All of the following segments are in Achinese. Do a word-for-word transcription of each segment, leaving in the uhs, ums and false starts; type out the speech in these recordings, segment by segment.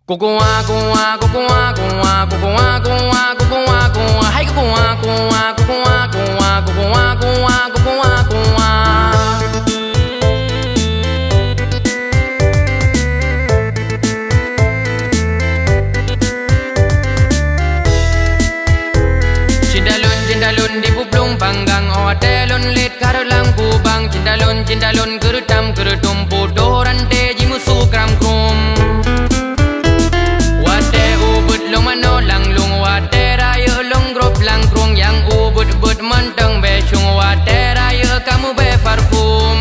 Kukuwa, kuwa, kukuwa, kuwa, kukuwa, kuwa, kukuwa, kuwa. Hai kukuwa, kuwa, kukuwa, kuwa, kukuwa, kuwa, kukuwa, kuwa. Cinta lôn, cinta lôn di bublueng panggang, oh watèe lôn lét ka rhot lam kubang. Cinta lôn, cinta lôn geureutam geureutumpôk, toh ranté jimusu kram-krum. Watèe ubeuet lôn manok langlueng, watèe rayeuk lôn grob langkrueng, nyang ubeuet-ubeuet mantong bèe cong, watèe rayeuk ka meubèe parfum.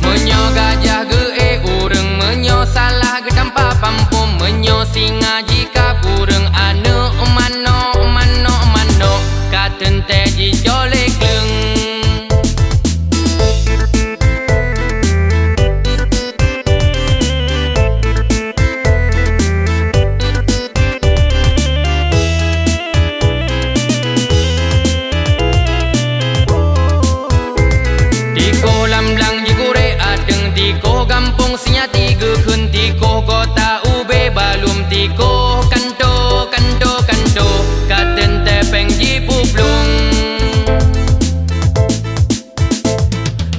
Meunyoe gajah geu-ék ureueng, meunyoe salah geutampa pampôm, meunyoe singa jikab ureueng, aneuk manok, manok, manok, ka teuntèe jicolek leueng. Tikoh lam blang jigurèe ateueng, tikoh gampông Seunyati geukheun, tikoh kota ubé balum, tikoh kanto, kanto, kanto, ka teuntèe pèng jipublueng.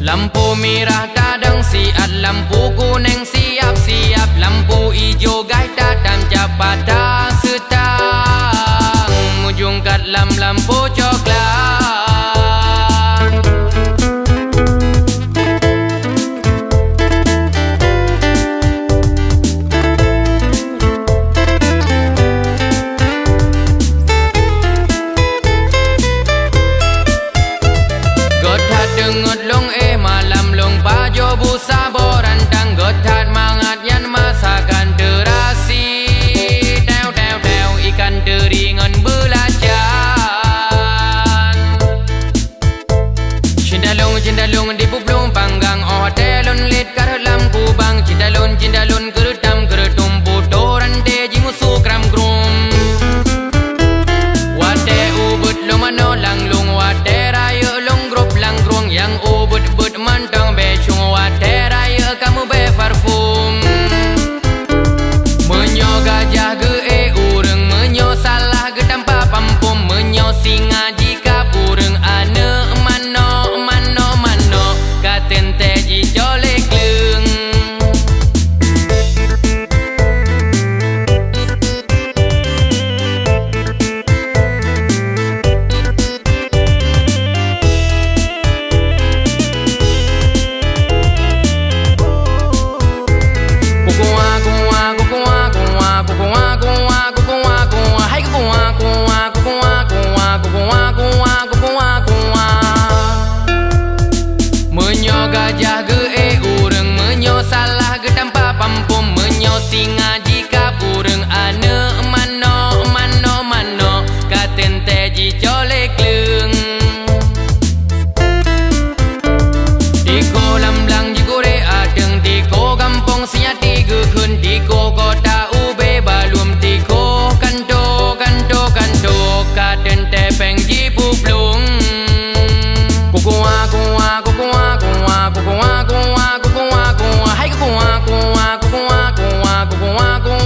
Lampu mirah tadong siat, lampu kunèng siap-siap, lampu ijo gaih tatam cap, pata seutang mujungkat lam lampu coklat. Göt that deungot lôn éh malam, lôn pajoh bu saboh rantang. Göt that mangat nyan masakan teurasi, tèo, tèo, tèo, ikan teuri ngon beulacan. Cinta lôn, cinta lôn di bublueng panggang, oh watèe lôn lét ka rhot lam kubang. Cinta lôn, cinta lôn geureutam geureutumpôk, toh ranté jimusu kram-krum. Watèe ubeuet lôn manok langlueng, watèe rayeuk lôn grob langkrueng, nyang ubeuet-ubeuet mantong bèe cong, watèe rayeuk ka meubèe parfum. Meunyoe gajah geu-ék ureueng, meunyoe salah geutampa pampôm, meunyoe singa jikab ureueng, aneuk manok, manok, manok, ka teuntèe jicolek leueng. Kukuwa, kuwa, kukuwa, kuwa, kukuwa, kuwa, kukuwa, kuwa. Hai kukuwa, kuwa, kukuwa, kuwa, kukuwa, kuwa, kukuwa, kuwa. Meunyoe gajah geu-ék ureueng, meunyoe salah geutampa pampôm, meunyoe singa jikab ureueng, aneuk manok, manok, manok, ka teuntèe jicolek leueng. Tikoh lam blang jigurèe ateueng, tikoh gampông Seunyati geukheun, tikoh kota ubé balum, tikoh kanto, kanto, kanto, ka teuntèe pèng jipublueng. Kukuwa, kuwa, kukuwa, kuwa, kukuwa, kuwa, kukuwa, kuwa. Hai kukuwa, kuwa, kukuwa, kuwa, kukuwa, kuwa,